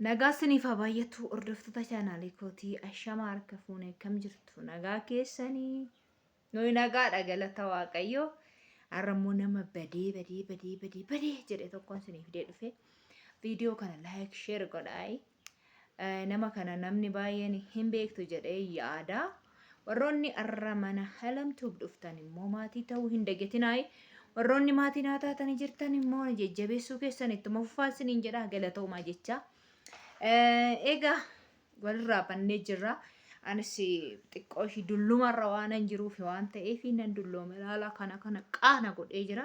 Nagaa siniif haa baay'atu hordoftoota chaanaalii kootii, ashama harka fuune, akkam jirtu? Nagaa keessanii? Nuyi nagaadha, galata Waaqayyo. Har'a immoo nama badee badee badee badee badee jedhe tokkoon siniif fidee dhufe. Viidiyoo kana like, share godhaayi. Nama kana namni baay'een hin beektu jedhee yaada. Warroonni har'a mana Halam Tube dhuftan immoo maatii ta'uu hin dagatinaayi. Warroonni maatii naa taatanii jirtan immoo jajjabeessuu keessan ittuma fufaa isiniin jedha, galatoomaa jecha. Egaa walirraa bannee jirra. Anis xiqqoo ishii dullumarra waan jiruuf, waan ta'eef nan dulloome, ilaala, kana kana qaana godhee jira.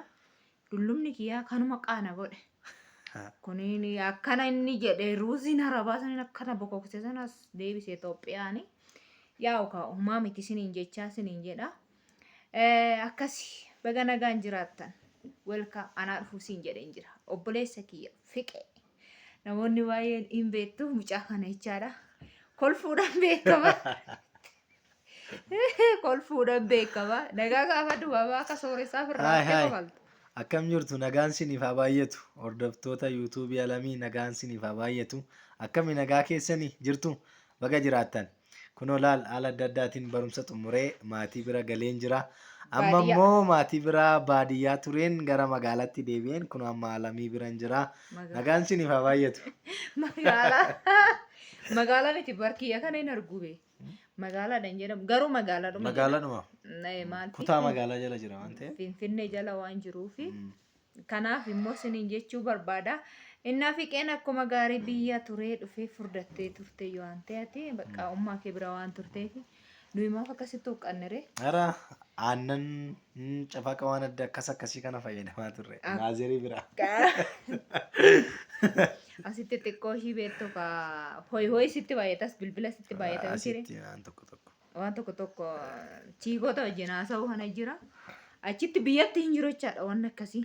Dullumni kiyyaa kanuma qaana godhe. Kuniin akkana inni jedhe, ruuziin arabaa saniin akkana bokokse sanas deebise Itoophiyaani. Yaa'u kaa, humaa miti isiniin jechaa isiniin jedha. Akkasi baga nagaan jiraattan. Welcome, anaa dhufuu siin jedheen jira. Obboleessa kiyya Fiqee. Namoonni baay'een hin beektu mucaa kana jechaadha. Kolfuudhaan beekama. Kolfuudhaan beekama. Nagaa gaafa dubaabaa akka sooressaa firraa Haay haay. kofaltu. Akkam jirtu? Nagaan siniif haa baay'atu. Hordoftoota yuutuubii Alamii, nagaan siniif haa baay'atu. Akkami, nagaa keessanii jirtu? Baga jiraattan. Kunoo laal, haala adda addaatiin barumsa xumuree maatii bira galeen jira. Amma Baadiyyaa. immoo maatii bira baadiyyaa tureen gara magaalaatti deebi'een kunoo amma Alamii biran jira. Nagaan siniif haa baay'atu. Magaalaa. Magaalaa miti, barkiyya kana hin argu bee. Magaalaadhaan jedhamu garuu magaalaadhuma. Magaalaadhuma. Maal Kutaa magaalaa jala jira waan ta'eef. Finfinnee jala waan jiruufi. Kanaaf immoo isiniin jechuu barbaada. Innaa Fiqeen akkuma gaarii biyya turee dhufee furdattee turte yoo waan ta'e, bakka ummaa kee bira waan turteef, nuyi maaf akkasitti huqqanne ree? Ara aannan, cafaqa, waan adda akkas akkasii kana fayyadamaa turre. Maazerii bira. Asitti xiqqoo ishii beektu ka hoyi hoyi sitti baay'atas, bilbila sitti baay'ata miti ree? Asitti waan tokko tokko. Waan tokko tokko chiikota wajjin haasa'uu kana jira. Achitti biyyatti hin jiru jechaadha waan akkasii.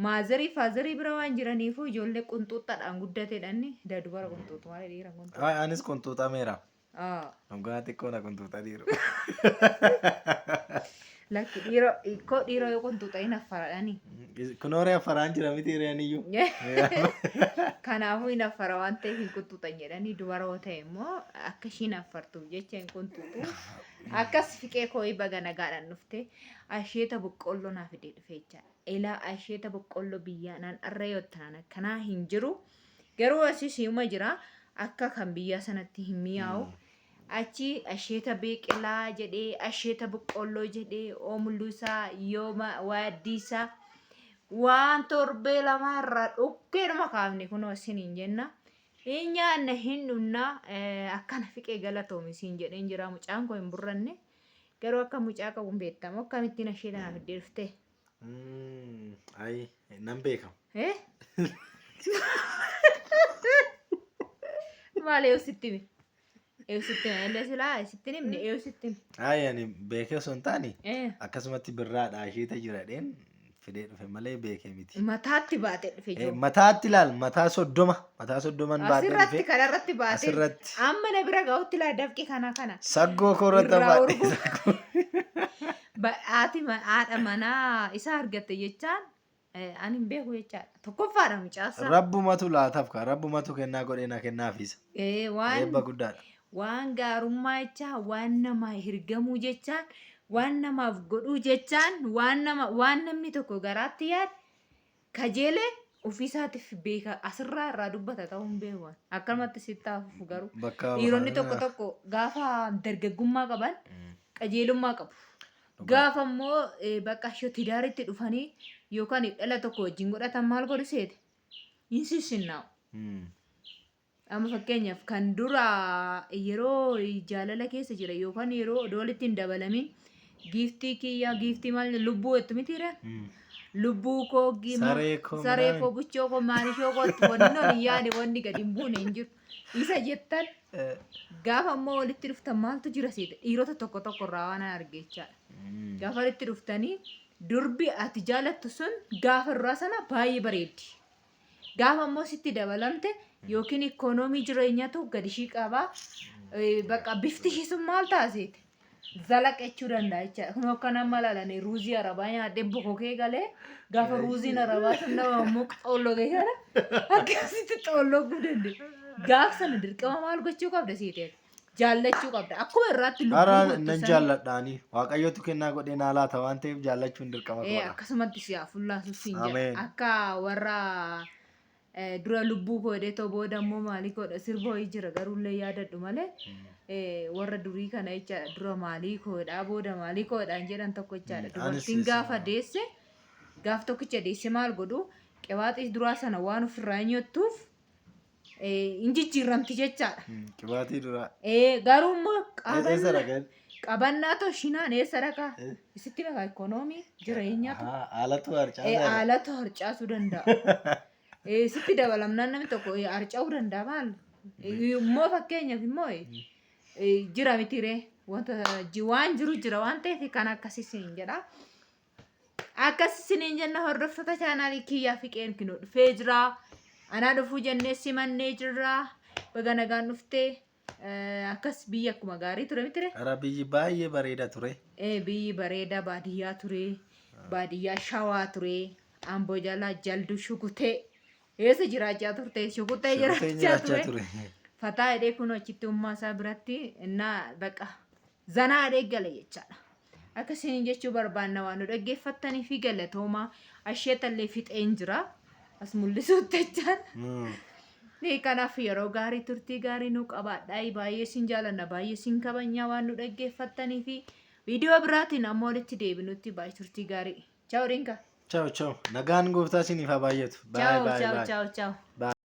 Maazarii faazarii bira waan jiraniifu ijoollee qunxuuxxaadhaan guddateedhaan, dubara qunxuuxu malee dhiira qunxuuxu. Ay, anis qunxuuxameera. Dhugaa xiqqoo na qunxuuxaniiru. Lakki, dhiira koo dhiira yoo qunxuuxa hin affaradhani. Kunooree affaraan jira miti reeniyyuu. Kanaafuu hin affara waan ta'eef hin qunxuuxan jedhanii, dubara yoo ta'e immoo akka ishiin affartuuf jecha hin qunxuuxu. Akkas Fiqee koo'ii, baga nagaadhaan dhufte. Asheeta boqqoolloo naa fidee dhufe jechaadha. Ilaa, asheeta boqqoolloo biyyaa naan arra yoo ta'an akkanaa hin jiru. Garuu asii si'uma jira. Akka kan biyyaa sanatti hin mi'aawu. Achi asheeta beeqilaa jedhee, asheeta boqqoolloo jedhee, oomuluu isaa, yooma waaddii isaa waan torbee lamaa irraa dhukkeedhuma kaafne kunoo isiniin jenna. Hin nyaanna, hin dhunna. Akkana Fiqee, galatoomi siin jedheen jira. Mucaan koo hin burranne. Garuu akka mucaa qabu hin beektamu. Akkamittiin asheeta naaf fiddee dhufte? Ayi, nan beeka. Eh? Maal, eeyu sitti hime? Eeyu sitti hime? Illee silaa sitti hin himne, eeyu sitti hime? Ayi, ani beekee osoo hin taane akkasumatti birraadha asheeta jira dheen fidee dhufe malee beekee miti. Mataatti baatee dhufe jiru. Mataatti ilaal, mataa 30, mataa 30n baadhee Asirratti dhufe. kanarratti baatee Asirratti. amma na bira ga'utti laa, dafqi kana kana. Saggoo koo irratti Irraa baadhee. urguu. Haati haadha manaa isaa argatte jechaan ani hin beeku jechaadha. Tokkoffaadha mucaasaa. Rabbumatu laataaf kaa, rabbumatu kennaa godhee na kennaafisa. Waan Eebba guddaadha. waan gaarummaa jechaa, waan namaa hirgamuu jechaan, waan namaaf godhuu jechaan, waan nama waan namni tokko garaatti yaade kajeelee ofiisaatiif beeka, asirraa irraa dubbata ta'uu hin beeku. Akkanumatti sitti hafuuf garuu Bakka dhiironni tokko tokko gaafa dargaggummaa qaban qajeelummaa qabu. Gaafa immoo bakka ishee tidaaritti dhufanii yookaan dhala tokko wajjin godhatan maal godhu seete? Hin sissinnaa'u. Amma fakkeenyaaf kan dura yeroo jaalala keessa jira yookaan yeroo odoo walitti hin dabalamin giiftii kiyyaa, giiftii maal, lubbuu jettu mitiire? Lubbuu koo, Saree koo, saree minaamin. koo, buchoo koo, maalishoo koo, wanni nun hin yaane, wanni gadi hin buune hin jiru. Isa jettan gaafa immoo walitti dhuftan maaltu jira seete? Dhiirota tokko tokko irraa waan arge jechaadha. Gaafa walitti dhuftanii durbi ati jaalattu sun gaafa duraa sana baay'ee bareeddi. Gaafa immoo sitti dabalamte yookiin ikoonoomii jireenyatu gadi ishii qaba. Bakka bifti ishii sun maal taaseete? Zalaqechuu danda'a jechaadha. Kun akka nama ilaalanii ruuzii arabaa nyaadhee bokokee galee gaafa ruuziin arabaa sun nama immoo xoollogee kana akkasitti xoolloguu danda'a. Gaaf sana dirqama maal gochuu qabda siitee? Jaallachuu qabda. Akkuma irraatti lubbuu Hara gootu nan sana jaalladhaani. Waaqayyotu kennaa godhee naa laata waan ta'eef jaallachuun dirqama koodha. Akkasumatti si haa fullaasu siin jedha. Ameen. Akka warra dura lubbuu koo jedhee too booda immoo maalii koodha sirba wayii jira garuullee yaadadhu malee warra durii kana jechaadha dura maalii koodha booda maalii koodhaan jedhan tokko jechaadha. Anis Dubartiin isin gaafa deesse gaaf tokkicha deesse maal godhu qibaaxii duraa sana waan ofirraa nyattuuf hin jijjiirramti jechaadha. Qibaatii duraa. Garuu immoo Eessa qabanna dhaqan? qabannaa toshinaan eessa dhaqaa? Isitti maqaa ikoonoomii jireenyaatu Haalatu harcaasaa. Haalatu harcaasuu danda'a. Sitti dabalamnaan namni tokko harca'uu danda'a maal? Immoo fakkeenyaaf immoo jira miti ree wanta waan jiru jira waan ta'eef kan akkasii siin jedha. Akkas isiniin jenna hordoftoota chaanaalii kiyyaa fiqeen kinoo dhufee jira. Anaa dhufuu jennee simannee jirra. Baga nagaan dhuftee. Akkas biyyi akkuma gaarii ture miti ree? Ara biyyi baay'ee bareeda ture. Biyyi bareeda baadiyyaa ture. Baadiyyaa shawaa ture. Amboo jalaa jaldu shukutee. Eessa jiraachaa turte? Shukutee Shukutee jiraachaa jiraachaa ture. ture. Fataa jedhee kun achitti ummaa isaa biratti innaa baqa zanaa jedhee gale jechaadha. Akka isiniin jechuu barbaanna waan nu dhaggeeffattanii fi galatoomaa asheetallee fixeen jira. As mul'isuutti jechaadha. Ni kanaaf yeroo gaarii turtii gaarii nu qabaadhaa. Baay'ee isin jaalanna baay'ee isin kabajnaa waan nu dhaggeeffattanii fi viidiyoo biraatiin amma walitti deebinutti baay'ee turtii gaarii. Ciao Rinka. Ciao ciao. Nagaan gooftaa isiniif haa baay'atu. Bye Ciao bye ciao bye. ciao ciao. Bye.